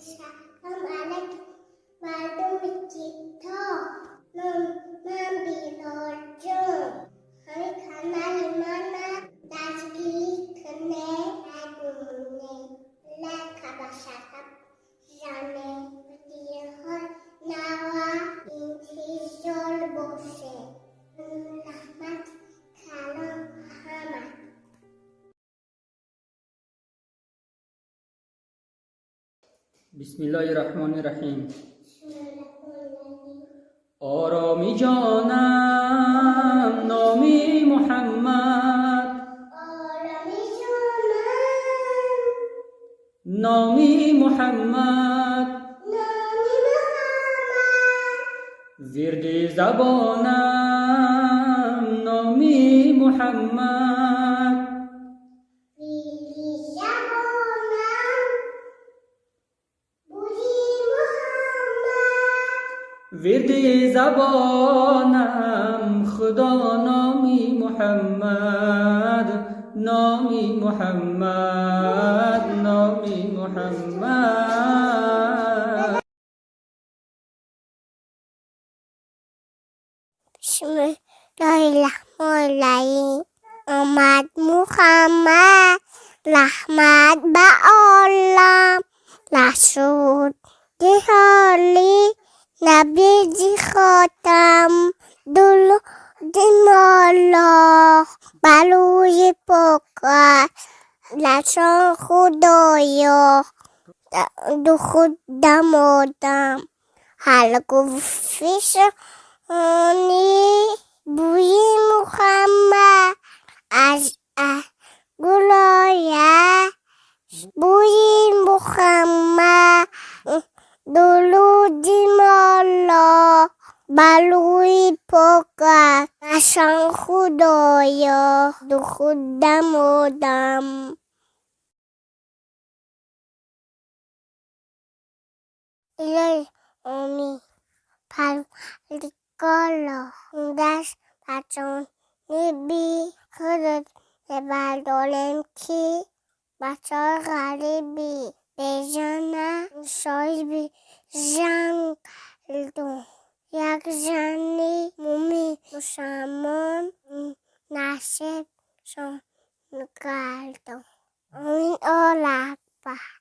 Салом алайкум, мардуми китоб. Ман Билолҷон. Ҳамин канали мана дастгирӣ кунед, агумне лайка ба шарта зане, видеоҳои нава интизор бошед. Раҳмат калом ҳама. Бисмиллоҳи раҳмони раҳим. Ороми ҷонам номи Муҳаммад, Ороми ҷонам номи Муҳаммад, номи Муҳаммад, вирди забонам номи Муҳаммад, вирди забонам буди Муҳаммад, вирди забонам Худо номи Муҳаммад, номи Муҳаммад, номи Муҳаммад. Бисмиллоҳир-раҳмонир-раҳим. Омад Муҳаммад, раҳмат ба олам, расул диҳоли, набӣ зи хотам, дуруди Мавло бар рӯи покаш, расон Худоё ду худ дамодам, ҳар гулфишонӣ бӯи Муҳаммад аз гулоя, бӯи Муҳаммад, дуруди Мавло бар рӯи покаш, расон Худоё ду худ дамодам. Илоҳи омин, Парвардигоро, даст ба ҷониби худат бардорем, ки бачаҳои ғариби бежана соҳиби зан гардон. Як зани мӯмин мусалмон насибшон гардон. Омин, Аллоҳ акбар.